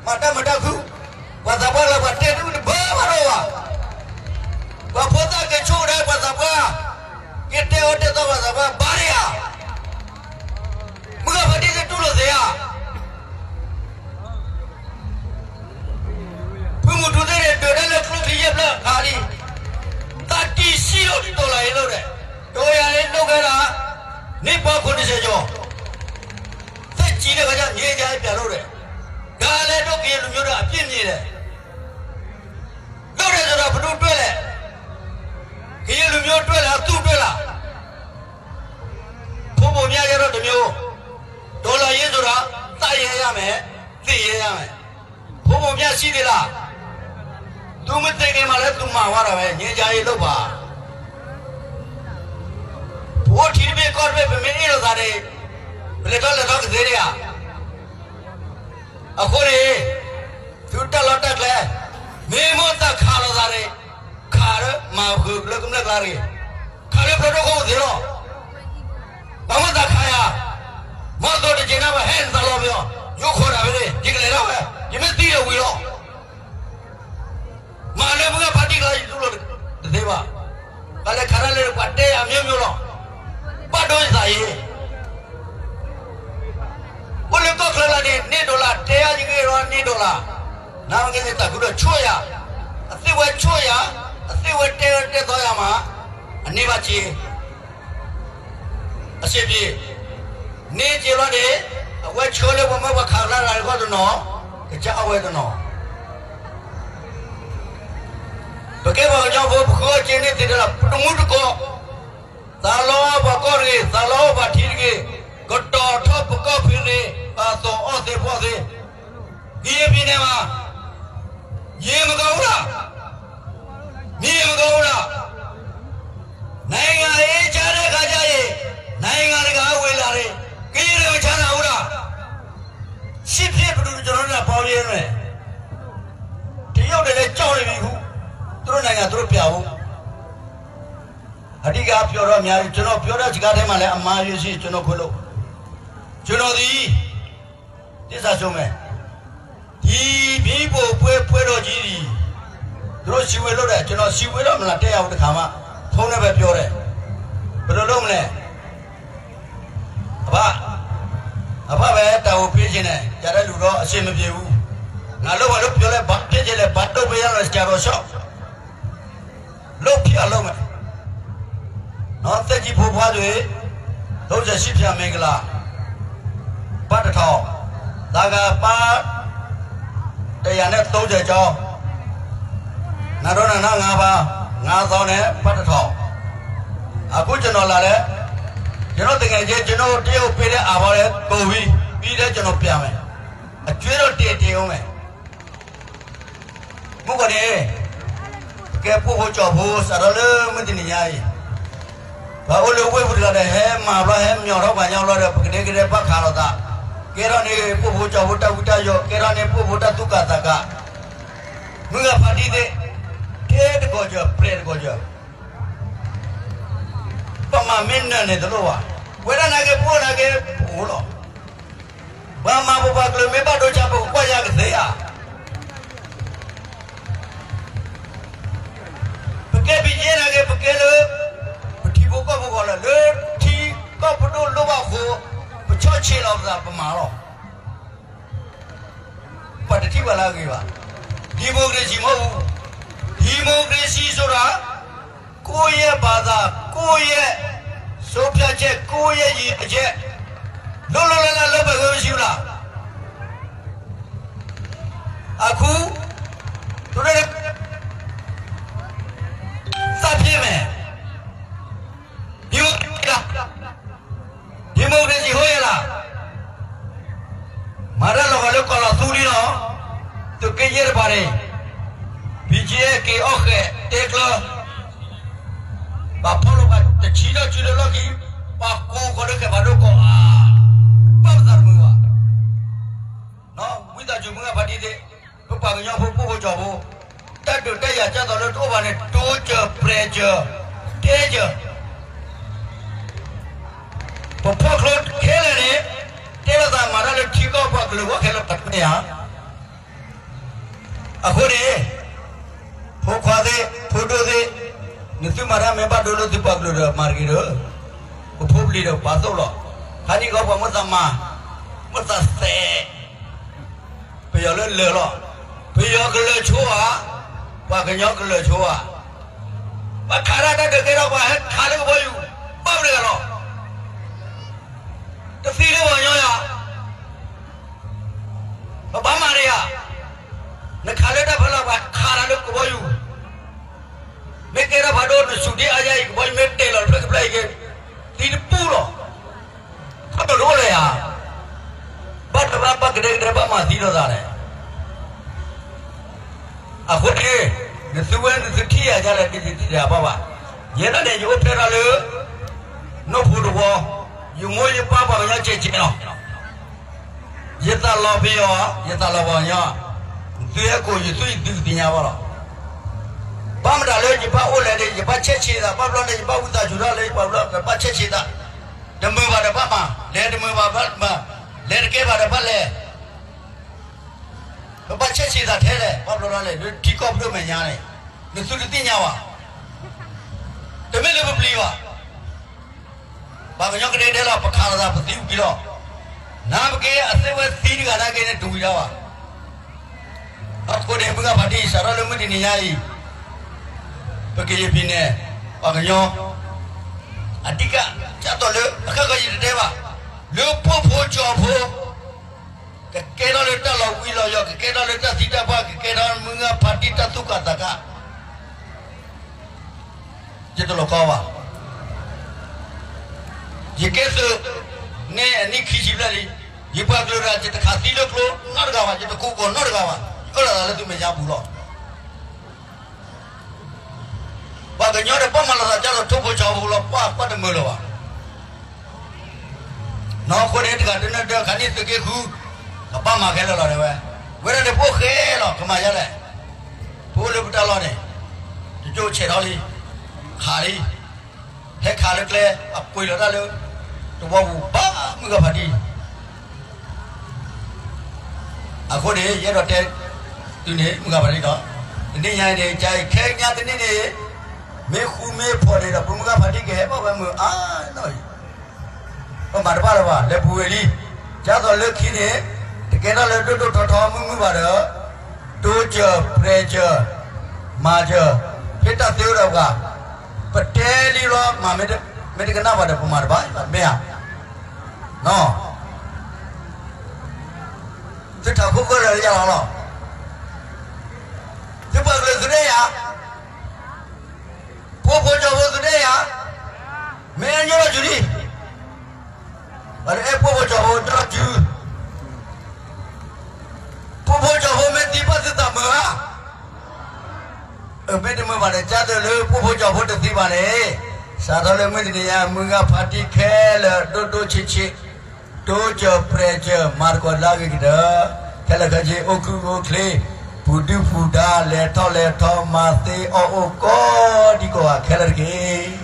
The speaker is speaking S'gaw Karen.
မၤတၢ်မုာ်တၢ်ခုၣ်, ပှၤသးပှၢ်လၢပှၤတဲတအုၣ်တဘၢဘၣ်ဒီးဘၣ်, ပှၤဖိသၣ်က့ၤဆိကဒီးပှၤသးပှၢ်, က့ၤတဲအီၤတဲသီပှၤသးပှၢ်ဘၣ်ဒံးဧါ, မုၢ်ဂၤဖါတံၢ်သ့ၣ်တူၢ်လိာ်သ့ဧါ. ဖုမူတူသ့ၣ်န့ၣ် ဒုးတၢ်လၢကျိချံယဲၢ်ဖျၢၣ်ခါလံ, သးတံၢ်ဆံးလီၤဒ်တိၤလၢအံၤလိၣ်ဒီး, တိၤယၤန့ၣ်ဒိၣ်ကဲဒၣ်, န့ၢ်ပီခိၣ်တဆဲးကၠီၤ, သ့ၣ်ကံလၢကညီငြိမ်းချမ်းရေးပၠးလိၣ်ဒီး, ကလဲၤဒိၣ်က့ၤလူၤညိဒီးအပျ့ၢ်မံၤဒီး, ဒိၣ်ဒီးသဒီးပဒိၣ်တွဲလဲၣ်, က့ၤလူၤညိတွဲလဲၣ် အသူၣ်တွဲလၢ် ဖိပိာ်မၠၢ်ယဲထီၣ်တမံၤ, ဒိးလီၤယ့ၢ်စိဒီး, သၣ်ယဲယါမဲာ်, သ့ၣ်ယဲယါမဲာ်, ဖိပိာ်မၠၢ်ဆံးဒံးလၢ်, သုမ့ၢ်သ့က့ၤမးလၢသုမၤဝါဒၣ်ဝဲ ငြိမ်းချမ်းရေးလိၣ်ဘၣ်. ပအိၣ်ထံတဘ့ၣ်ကီၢ်တဘ့ၣ် ပမ့ၢ်အ့ၣ်လိာ်သးန့ၣ်, ပလဲၤထီၣ်လဲၤထီၣ်ကသ့ဒံးဧါ. အဃိန့ၣ်, သုတၢ်လီၢ်တၢ်ကျဲ, မ့ၢ်မိၣ်သးခးလိာ်သးန့ၣ်, ခးဒီးမၤဃုာ်လၢကမျၢၢ်ကျါတဂ့ၤ, ခးလၢပျီဒိၣ်ခိၣ်သ့လီၤ. ပှၤမိၣ်သးခးယၤ, မီၢ်သိတက့ၤနၢ်ပဟဲနသးလီၤပယီၤ, ယအိၣ်ခိးတၢ်ဖဲန့ၣ် ယကလဲၤထီၣ်ဝဲ, ယမ့ၢ်သံဒီးဝံၤလီၤ. မၤလၢမုၢ်ဂၤဖါတံၢ်ကျါ ယတူၢ်လိာ်တသ့ဘၣ်. ပှၤလဲၤခးတၢ်လၢပှၤတဲယၤအမျိုးမျိုးလီၤ. ဘၣ်ဒိယသးအံၤ, အိၣ်လၢကီၢ်ချၢလၢန့ၣ် န့ၢ်ဒိးလၢ် တဲယၤယဂ့ၢ်ဒီးန့ၢ်ဒိးလၢ်, နာ်က့န့ၣ်တၢ်ကူဒီးဆိၣ်ယၤ, အသ့ၣ်ဝဲဆိၣ်ယၤ, အသ့ၣ်ဝဲတဲတဲသီယၤမး, အန့ၢ်ဘၣ်စ့ အစ့ပ့ၤ, န့ၢ်က့ၤလီၤန့ၣ်, အဝဲဆှၢလၢပှၤမၢပှၤခးကလါတဂၤတခီတနီၤ, ကစၢ်အဝဲတနီၤ. ပကဲပှၤကညီဖိပဃုအီၣ်က့ၤန့ၢ်သ့တလၢ် ပတမူတကိး, သးလီအီၣ်ပှၤကီၢ်တဂ့ၤ, သးလီအီၣ်ပှၤထံတဂ့ၤ, ကတီၤထီၣ်ပကီၢ်ဖံးတဂ့ၤ, ပှၤသိးအီၣ်သ့ဖှီၣ်သ့, ကယဲၢ်ဖံးန့ၢ်မး, ယမကီၢ်အိၣ်ဒၣ် မ့ၢ်မကီၢ်အိၣ်ဒၣ်, နိုင်ငံရေးကြားထဲကကျရင် နိုင်ငံတကာကဝေလာတယ်, ကရင်တွေမချမ်းသာဘူးလား, စစ်ဖြစ်ပဒုကျွန်တော်တို့နဲ့ပေါင်းရေးမယ်, တရုတ်တွေလည်းကြောက်နေပြီအခု, သူတို့နိုင်ငံသူတို့ပြန်ဖို့, အဓိကပြောတော့အများကြီး, ကျွန်တော်ပြောတဲ့စကားထဲမှာလည်းအမှားအယွင်းရှိရင်ကျွန်တော်ခွင့်လွှတ်, ကျွန်တော်သည် သစ္စာကျိုးမယ်, ဒီမီးပုံပွဲပွဲတော်ကြီးသည် သူတို့စည်းဝေးလုပ်တယ်, ကျွန်တော်စည်းဝေးတော့မလာတက်ရဘူးတခါမှ, ဖုန်းနဲ့ပဲပြောတယ်, ဘယ်လိုလုပ်မလဲ, အဘ အဘပဲတာဝန်ပေးချင်တယ်, ကျန်တဲ့လူတော့အဆင်မပြေဘူး, ငါလုပ်ပါလို့ပြောလဲ, ဘာဖြစ်ချင်လဲ, ဘာလုပ်ပေးရလဲ, ဆရာတော်လျှောက် လုပ်ဖြစ်အောင်လုပ်မယ်, နော်, သက်ကြီးဖိုးဖွားတွေ သုံးဆယ့်ရှစ်ဖြာမင်္ဂလာ, ဘတ်တစ်ထောင်, သံဃာပါး တစ်ရာနဲ့သုံးဆယ်ကျော်, နာတော်နာနာငါးပါး, ငါးသောင်းနဲ့ဘတ်တစ်ထောင်, အခုကျွန်တော်လာတယ်, ကျွန်တော်သူငယ်ချင်း ကျွန်တော်တရုတ်ပေးတဲ့အရာလည်းကုန်ပြီ, ပြီးလည်းကျွန်တော်ပြန်မယ်, အကြွေးတော့တင်တင်ဦးမယ်. မုၢ်ကီၢ်န့ၣ် ပကဲပိာ်ဖိကၠီဖိစးထီၣ်လၢမုၢ်တနံၤညါအံၤ, ပှၤအိၣ်လၢဝ့ၢ်ပူၤတဂၤဒီး ဟဲမၤဘျီ ဟဲမညီၣ်ထီၣ်ပှၤညီဘျီဒီး ပကဒဲကဒဲဘၣ်ခးလိာ်သး, ကဲထီၣ်န့ၣ် ပိာ်ဖိကၠီဖိတၢ်ဝံတၢ်ယိး, ကဲထီၣ်န့ၣ်ပိာ်ဖိတၢ်သူၣ်ကၢ်သးကၢ်, မုၢ်ဂၤဖါတံၢ်သ့ၣ်, ထဲတကီၢ်ကၢၤ ပျဲၢ်တကီၢ်ကၢၤ, ပမၤမ့ၢ်နၢၤန့ၣ်တလိၣ်ဘၣ်, ဝဲဒၣ်နာ်က့ ပအိၣ်နာ်က့ ပအိၣ်လီၤ. ပှၤမၤပပှၤကလုာ်မ့ၢ်ဘၣ်ဒိဆါ ပကကွၢ်ယၤကသ့ဧါ. ပကဲပယဲၢ်နာ်က့ ပကဲလၢ ပထံဖိကီၢ်ဖိကီးလၢ လၢထံကီၢ်ပဒိၣ်လိၣ်ဘၣ်အဃိ ပဆီၣ်ဆံးလီၤပသး ပမၤလီၤ. ပှၤတထံၣ်ဘၣ်လၢအဂ့ၤဘၣ်. ဒီမိုကရေစီမဟုတ်ဘူး. ဒီမိုကရေစီဆိုတာ ကိုယ့်ရဲ့ဘာသာ, ကိုယ့်ရဲ့ဆုံးဖြတ်ချက်, ကိုယ့်ရဲ့ရည်ရွယ်ချက်, လွတ်လွတ်လပ်လပ်လုပ်ပိုင်ခွင့်မရှိဘူးလား. အခု သူတို့ သတ်ဖြတ်မယ်. ဒီမိုကရေစီလား, ဒီမိုကရေစီဟုတ်ရဲ့လား. မၤတၢ်လီၤဂာ်လၢကီၢ်လီၤသူလံလီၤ. သုးက့ယဲၢ်တဖၣ်န့ၣ် ဘီကၠ့က့ၤအီၣ်ဃဲၤတဲကျၢၤ, ပှၤဖီၣ်လိာ်ပှၤတဆံဒီးစုလၢလီၢ်ခံ, ပှၤကိးဃီၤလၢဃဲၤဖးဒိၣ်ကိးအါ, ပာ်ပသးတမုာ်ဘၣ်. ဝံသးစူၤမုၢ်ဂၢ်ဖါတံၢ်သ့ၣ်, ပပှၤကညီဖိပိာ်ဖိကၠီဖိ, တၢ်ဒုးတၢ်ယၤကၢ်သိးလၢတအိၣ်ဘၣ်န့ၣ် တိစၢၤပြဲၤစၢၤ, တဲစၢၤ. ပဖီၣ်ချိၣ်ခဲလၢာ်န့ၣ်, တဲလိာ်သးမၤတၢ်လၢထံကီၢ်ပှၤကလုာ်ဂီၢ်ခဲလၢာ်ပှၤတမ့ၢ်ဧါ. အဃိန့ၣ် ဖိခွါသ့ၣ် ဖိဒိၣ်သ့ၣ်, နသုမၤတၢ်မ့ၢ်ဘၣ်ဒိလၢသုပှၤကလုာ်ဒီးမၤတဂ့ၤဒီး, ပဖိပလံၤဒီးပာ်သိၣ်လီၤ. ခါနံၣ်ဂီၢ်ပှၤမ့ၢ်သးမၤ, မ့ၢ်သးသဲး, ပယီၤလၢလၢာ်လီၤ. ပယီၤကလၢာ်ဆိဧါ, ပှၤကညီကလၢာ်ဆိဧါ. ပှၤခးတၢ်တၢ်ဒုးကဲထီၣ်ပှၤဟဲခးလၢကဘီယူၤ, ဘၣ်မနုၤဂၤလီၤ. တသံလၢပှၤကညီယၤ ပဘၣ်မၤန့ၣ်ဧါ. နခးလၢတၢ်ဖီလာ် ပှၤခးတၢ်လၢကဘီယူၤ, မ့ၢ်ကဲထီၣ်ဖးဒိၣ် နဆူၣ်ဒ့အါယါအံၤ ကဘီယူၤမ့ၢ်တဲာ်လီၤတဖျၢၣ်တဖျၢၣ်အံၤက့ၤ, သံတပူၤလီၤ. ခီဖျိလၢယၤ ဘၣ်တဘၣ်ဘၣ်ကဒဲကဒဲ ဘၣ်မၤသံလိာ်သးလဲၣ်. အဃိန့ၣ် နသုဝဲနသုထံၣ်ယၤဒ်လဲၣ် တဒ်တဒ်ဘၣ်ဘၣ်. ယဲဒၣ်န့ၣ် ယအိၣ်ဖျဲၣ်ထီၣ်လၢ နိၣ်ဖိတဝီ, ယမိၢ်ယပၢ်ပှၤကညီကဲးကဲးလီၤ. ယသးလီၤပယီၤ, ယသးလီၤပှၤကညီ, သုဟဲကိးယသုယသုကသ့ၣ်ညါဘၣ်လီၤ. ဘၣ်မတၤလၢယဘၣ်အိၣ်လဲၣ်န့ၣ် ယဘၣ်ဆဲးဆံးသး ဘၣ်ဘျီန့ၣ် ယဘၣ်ဝံသးစူၤထီၣ်လၢယပှၤဘျီ ယဘၣ်ဆဲးဆံးသး, တမုာ်ဘၣ်ဒီးဘၣ်မၤ, လဲၤတမုာ်ဘၣ်ဘၣ်မၤ, လဲၤတကဲဘၣ်ဒီးဘၣ်လဲၤ ပဘၣ်ဆဲးဆံးသးထဲလဲၣ် ဘၣ်ဘျီထီၣ်လဲၣ် လၢထံကီၢ်ပဒိၣ်မဲာ်ညါန့ၣ် နသုတသ့ၣ်ညါဘၣ်. တမ့ၢ်လၢပပျံၤဘၣ်. ပှၤကညီကဒဲကဒဲလီၤ ပခးလိာ်သး ပသံဝံၤလီၤ. နၢ်ပက့ၤ အသ့ဝဲသံတဂၤနာ်က့န့ၣ် တဝံၤဒၣ်ဘၣ်. အဃိန့ၣ် မုၢ်ဂၤဖးတံၢ် စးထီၣ်လၢမုၢ်တနံၤညါအံၤ ပကယဲၢ်ဖံန့ၣ် ပှၤကညီ အဓိက ကၢ်သိးလၢ အဃၣ်ဃၢၤယတတဲဘၣ်, လၢဖိဖိကၠီဖိ ကကဲထီၣ်လၢတၢ်လီၤဝံၤလီၤယီၤ ကကဲထီၣ်လၢတၢ်သံတၢ်ပှၢ် ကကဲထီၣ်မုၢ်ဂၤဖးတံၢ်တၢ်သူၣ်ကၢ်သးကၢ် ယတလိၣ်ကီဘၣ်. ယကဲသုး န့ၢ်အနံၣ်ခံဆံဘျဲၣ်လံ, ယပှၤကလုာ်တဂၤ ယတခးသံလၢကျိနီတဂၤဘၣ်, ယတကိးကီးနီတဂၤဘၣ်, ယအၢၣ်လီၤသးလၢသုမဲာ်ညါပူၤလီၤ. ပှၤကညီတဘၣ်မၤလိာ်သးဒ်သိးထိၣ်ဖိကၠီဖိလီၤ ပှၤကွၢ်တမုာ်လၢၤဘၣ်. နီၢ်အဃိန့ၣ် တဂၤတနၢၤဒၢး ခါနံၣ်သုးက့ဃု ကဘၣ်မၤခဲလၢာ်လီၤတဲဝဲ, ဝဲဒၣ်န့ၣ် ပအိၣ်ဃဲလီၤ ကမၤယါလဲၣ်. ပအိၣ်လၢပတၢ်လီၢ်န့ၣ် တကၠိဆဲးထီၣ်လံ, ခးလံ, ဟဲခးလၢကျဲ အပှ့ၤလီၤတၢ်လၢ တဝီပူၤဘၣ်မုၢ်ဂၤဖးတံၢ် အဃိန့ၣ် ယအဲၣ်ဒိးတဲ သုန့ၣ် မုၢ်ဂၤဖးတံၢ်ဒီး တနံၣ်ညါအံၤန့ၣ် ကခဲကညါတနံၣ်န့ၣ် မ့ၢ်ဃူမ့ၢ်ဖိးန့ၣ်ဒီး ပမုၢ်ဂၤဖးတံၢ်ကဟဲဘၣ်ဝဲမုၢ်အါနီၢ်အံၤ, ပမၤတဘၣ်လၢၤဘၣ် လဲၤပူၤဝဲလံ. ကၢ်သိးလၢခံန့ၣ် တကဲထီၣ်လၢဒိၣ်ဒိၣ်ထီထီမုၢ်မုၢ်ဘၣ်ဒီး တိစၢၤပြဲၤစၢၤ မၤစၢၤ ဖဲတၢ်သ့အိၣ်ဒီးပှၤ ပတဲလံလီၤ မၤမ့ၢ်တကနၣ်ဘၣ်ဒီး ပမၤတဘၣ်ဘၣ် မ့ၢ်ဧါ. သုထးခိၣ်ဃၢလၢာ်လၢယၤလီၤလီၤ. သုပှၤကလုာ်သုတဲယၤ, ဖိဖိကၠီဖိသုတဲယၤ, မ့ၢ်အဲၣ်ညီထီၣ်ဆူလံ, ပှၤတအဲၣ်ဖိဖိကၠီဖိညီထီၣ်ဆူ, ဖိဖိကၠီဖိမ့ၢ်သံဘၣ်သုသးမုာ်ဧါ. အမ့ၢ်တမုာ်ဘၣ်ဒီး ကၢ်သိးလၢဖိဖိကၠီဖိတသံဘၣ်န့ၣ်, စးထီၣ်လၢမုၢ်တနံၤညါ မုၢ်ဂၤဖးတံၢ်ခဲလၢာ် ဒိၣ်ဒိၣ်ဆံးဆံး တိစၢၤပြဲၤစၢၤ မၤသကိးလၢအဂ့ၤကတၢၢ်, ခဲလၢာ်ခဲဆ့ အိၣ်ခုၣ်အိၣ်ချ့, ပူၤဒုၣ်ပူၤဒါ လဲၤထီၣ်လဲၤထီ မၤသ့အီၣ်အိၣ်ကိးဒံကိးဂၤခဲလၢာ်တက့ၢ်.